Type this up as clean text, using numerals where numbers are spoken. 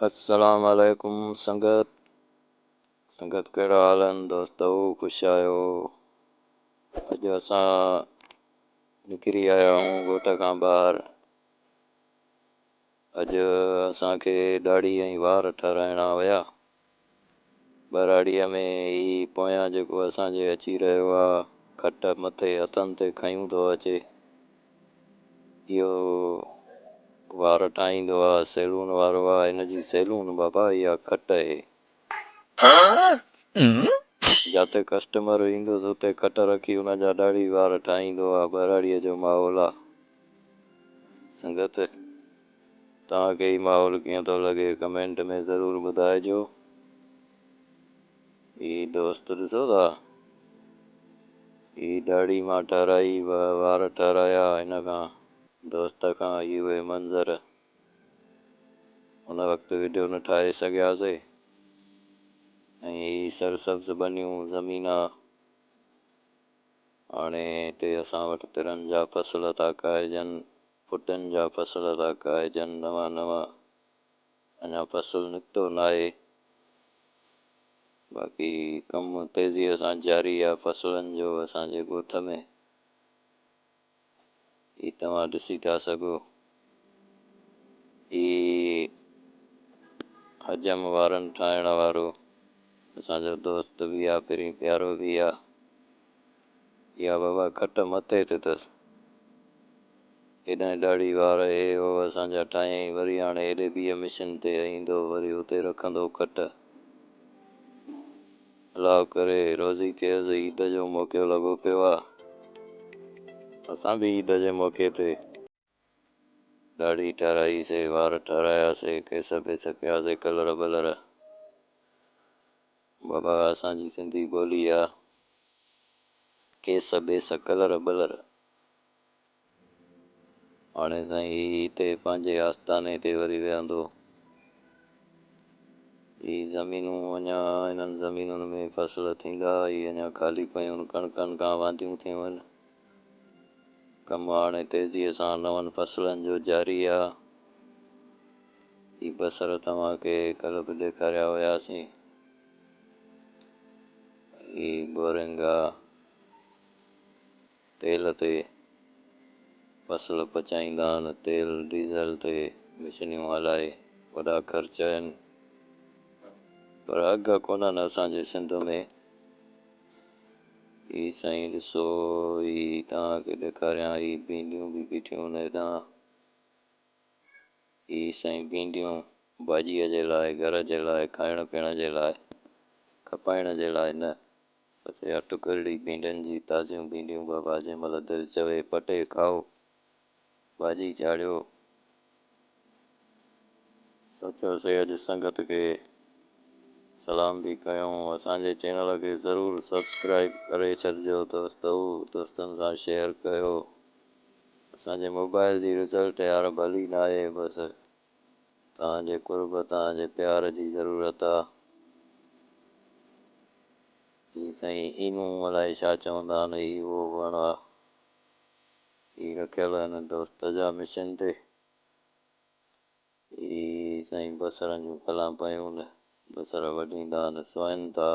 السلام عليڪم سنگت سنگت ڪهڙا حال آهن دوستو خوش آهيو اڄ اسان نڪري آيا آهيون ڳوٺ کان ٻاهر اڄ اسان کي ڏاڙهي ۽ وار ٺهرائڻا هيا ٻهراڙيء ۾ هي پويان جيڪو اسان جي اچي رهيو آ کٽ مٿي هٿن تي کنيون ٿو اچي. اهو وار ٺاهيندو آ سيلون وارو آ هن جي سيلون بابا اها کٽ اهي. جاتي ڪسٽمر ايندس اتي کٽ رکي ان جا ڏاڙهي وار ٺاهيندو آ ٻهراڙيء جو ماحول آ سنگت. توهان کي هي ماحول ڪيئن ٿو لڳي ڪمينٽ ۾ ضرور ٻڌائجو. هي دوست ڏسو ٿا هي ڏاڙهي مان ٺهرائي وار ٺهرايا هن کان دوست کان هي اهي منظر ان وقت وڊيو نه ٺاهي سگهياسي ۽ هي سرسبز ٻنيون زمينا هاڻي هتي اسان وٽ ترن جا فصل ٿا ڪاهجن ڦٽن جا فصل ٿا ڪاهجن، نوان نوان اڃا فصل نڪتو ناهي، باقي ڪم تيزيء سان جاري آ فصلن جو اسان جي ڳوٺ ۾، هي توهان ڏسي ٿا سگهو، هي حجم وارن ٺاهڻ وارو اسان جو دوست به آ، پرين پيارو به آ. اها بابا کٽ مٿي تي اٿس. هيڏانهن ڏاڙهي وار هي هو اسان جا ٺاهيائين وري هاڻي هيڏي ٻيء مشين تي ايندو وري اتي رکندو کٽ. الله ڪري روزي ٿئيس عيد جو موقعو لڳو پيو آ. اسان به عيد جي موقعي تي ڏاڙهي ٺاراهي سي وار ٺارايا سي ڪيس بيس ڪيا سي ڪلر بلر. بابا اسان جي سنڌي ٻولي آ ڪيس ٻيس ڪلر بلر. هاڻي سائين هي هتي پنهنجي آستاني تي وري ويهندو. هي زمينون اڃا انهن زمينن ۾ فصل ٿيندا هي اڃا خالي پيون ڪڻڪن کان وانديون ٿيون آهن. ڪم هاڻي تيزيء سان نون فصلن جو جاري آ. هي بصر توهان کي ڪلهه به ڏيکاريا هياسين. هي بورنگ آ. تيل تي فصل پچائيندا آهن. تيل ڊيزل تي مشينيون هلائي وڏا خرچ آهن. پر اگهه ڪونهن اسان جي سنڌ ۾. هي سائين ڏسو هي توهان کي ڏيکاريان هي ڀينڊيون به بيٺيون آهن هيڏانهن. هي سائين ڀينڊيون ڀاڄيء جي لاء گهر جي لاء کائڻ پيئڻ جي لاء کپائڻ جي لاء نه بس اها ٽڪرڙي ڀينڊين جي تازيون ڀينڊيون بابا جنهن مهل دل چوي پٽي کائو ڀاڄي چاڙهيو. سوچيوسي اڄ سنگت کي سلام به ڪيون اسان جي چينل کي ضرور سبسڪرائيب ڪري ڇڏجو دوستو دوستن سان شيئر ڪيو. اسان جي موبائل جي رزلٽ يار ڀلي ناهي بس توهان جي قرب توهان جي پيار جي ضرورت آ. هي سائين اينو الائي ڇا چوندا آهن هي اهو وڻ آ هي رکيل آهن دوست جا مشين تي هي سائين بصرن جون کلان پيون بصر وڍيندا آهن سوئن ٿا.